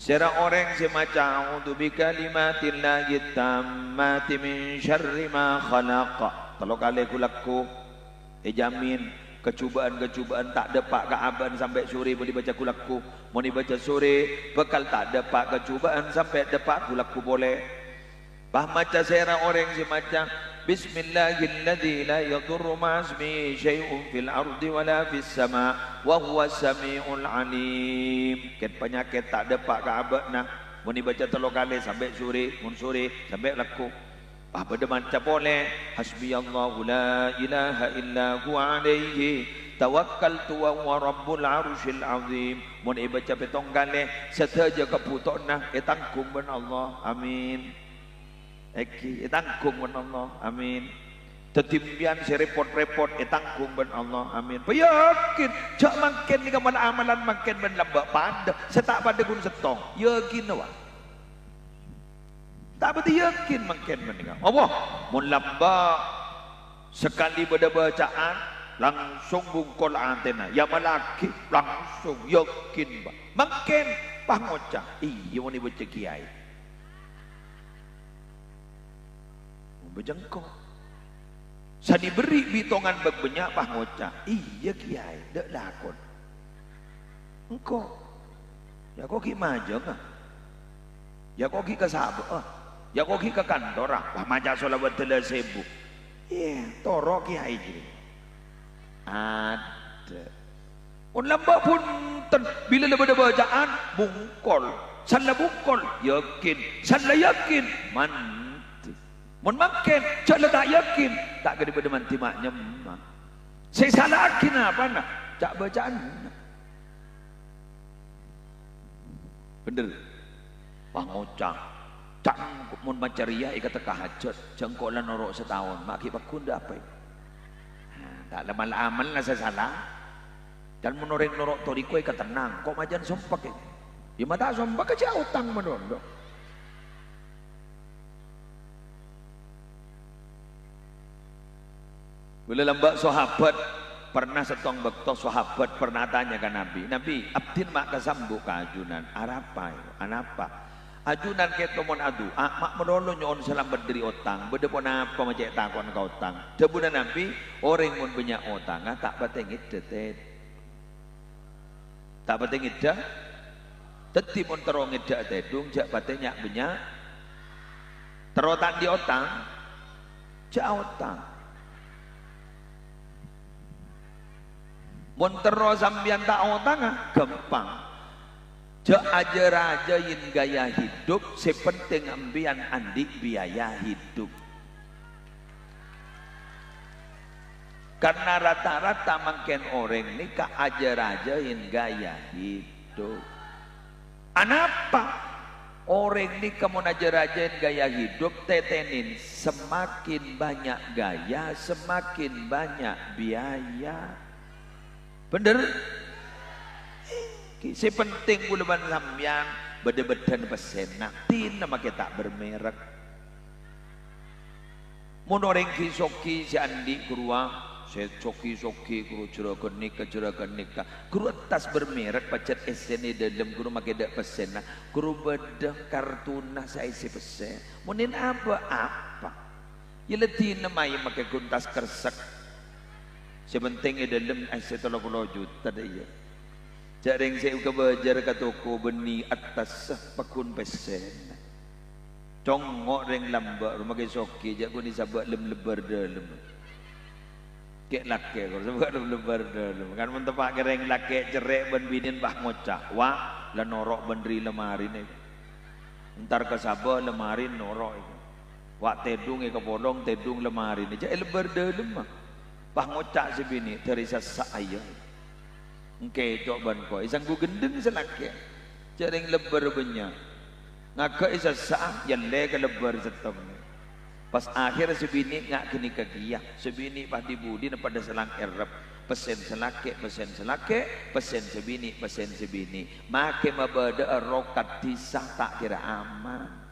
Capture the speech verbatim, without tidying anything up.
Sèra orèng sè maca, "A'udzu bikalimatillahit tammati min syarri ma khalaq." Tello kalè ghu-lagghu. Èjamin, kajhubâ'ân-kajhubâ'ân ta' dâpa' ka abâ'na sampè' sorè bâli baca ghu-lagghu. Mon èbaca sorè, bhâkal ta' dâpa' kajhubâ'ân sampè' dâpa' ghu-lagghu polè. Pas maca sèra orèng sè maca, "Bismillahilladzi la yadurru ma'asmihi syai'un fil ardi wa la fis sama', wa huwas sami'ul alim." Kèng panyakèt ta' dâpa' ka abâ'na. Mon èbaca tello kalè sampè' sorè, mon sorè sampè' lagghu. Pas bâdâ maca polè, "Hasbiyallahu la ilaha illa huwa alaihi tawakkaltu wa huwa rabbul arsyil azim." Mon èbaca pèttong kalè, sadhâjâ kabhutowanna ètangghung bân Allah. Amin. Èngghi, ètangghung bân Allah. Amin. Dhâddhi empèyan sè rèpot-rèpot ètangghung bân Allah. Amin. Yakin, jhâ' mangkèn nèka mal-amalan mangkèn bân lambâ' padâ. Sè ta' padâ ghun sèttong. Yakin, wa. Ta' patè yakin mangkèn panèka. Apa? Mon lambâ' sakalè bâdâ bâca'an, langsung bungkol atèna. Èamallaghi, langsung yakin, Pak. Mangkèn, pas ngoca', "Iyâ, mon èbâca kèyaè." Bâjâ engko'. Sanè bherri' bitongan bâk bânnya', pas ngoca', "Iyâ, kèyaè, dâ' lakon." Engko'. Yâ, ko' ghi' majângnga. Yâ, ko' ghi' ka sabâ'â. Yâ, ko' ghi' ka kantorra. Wah, maca sholawat dâlla sèbu. Iyâ, toro' kèyaè jârèya. Adâ'. Mon lambâ' bhunten, bilâ la bâdâ bâca'an, bungkol. San la bungkol, yakin. San la yakin, mandhi. Mon mangkèn, jhâ' la ta' yakin, ta' kadhi bâdâ mandhi ma' nyemma. Sè èsala'aghi napana? Ca'-bâca'anna. Bhender. Wah, ngoca'. Ca'na mon maca rèya èkatekka hajhât, jhâ' engko' la noro' sataon, ma' ghi' pagghun dâ' apa? Nah, ta' la mal-amal la sè sala. Can mon orèng noro' toriko èkatennang, ko' majân sompek, è. Yâ, ma' ta' sompek, jhâ' otang malolo. Bilâ lambâ' sahabat, pernah sèttong bâkto sahabat pernah atanya ka Nabi, "Nabi, abdhina ma' kasambu' ka ajunan, arapa, è? Anapa?" "Ajunan kèto mon adu'a, ma' malolo nyo'on salamet dâri otang, bâdâ ponapa ma' cè' tako'na ka otang?" Dhâbuna Nabi, "Orèng mon bânnya' otangnga ta' patè ngèdhâ tèdung." Ta' patè ngèdhâ. Dhâddhi mon terro ngèdhâ'â tèdung, jhâ' patè nya'-bânnya'. Terro ta' andi' otang, jhâ' aotang. Mon terro sampèyan ta' aotanga, ghâmpang. Jhâ' ajâ-rajâi gaya hidup, sè pentèng empèyan andi' biaya hidup. Karna rata-rata mangkèn orèng nèka ajâ-rajâi gaya hidup. Anapa? Orèng nèka mon ajâ-rajâi gaya hidup, tètènè semakin bânnya' gaya, semakin bânnya' biaya. Bhender? Èngghi, sè pentèng kaulâ bân sampèyan bâdâ bâdân pèssèna, dina makè ta' bermerek. Mon orèng ghi-soghi sè andi' ghâruwa, sè soghi-soghi ghâruwa jhurâghân nèka, jhurâghân nèka, ghâruwa attas bermerek pajhât èssèna è dâlem ghâruwa makè dâ' pèssèna, ghâruwa bâdâ kartonna sè aèssè pèssè. Mon èn abâ' apa? Yâ la dina mayu makè ghun attas kresek. Sè pentèng è dâlem aèssè tello polo juta dâ' iyâ. Jhâ' rèng sè kabâjâr ka toko bânnè attassa pagghun pèssèna. Congngo' rèng lambâ' roma ghi' soghi, jhâ' ghun èsabâ' lem-lebbâr dâlem. Kè'-lakè' kor sabâ' lem-lebbâr dâlem. Kan mon teppa' kè rèng lakè' cerrè' bân binèn, bâh, ngoca', "Wa', la noro' bân ri' lamarèna." Entar ka sabâ' lamarèna noro' èko. Wa' tèdung è kapolong, tèdung lamarèna. Jhâ' è lebbâr dâlemma. Bâh, ngoca' sè binè', "Dâri sassa' aèya." Èngkè co' bân ko', èsangghu ghendheng sè lakè'. Jhâ' rèng lebbâr bânnya'. Ngaghâ' è sassa'a, èyallè ka lebbâr sèttongnga. Pas akhèr sè binè' nga' ghânèka kèya. Sè binè' pas dhi-budhina padâ salang èrrep. Pèssèna sè lakè', pèssèna sè lakè', pèssèna sè binè', pèssèna sè binè'. Makè mabâdâ'â rokat dhisa ta' kèra aman.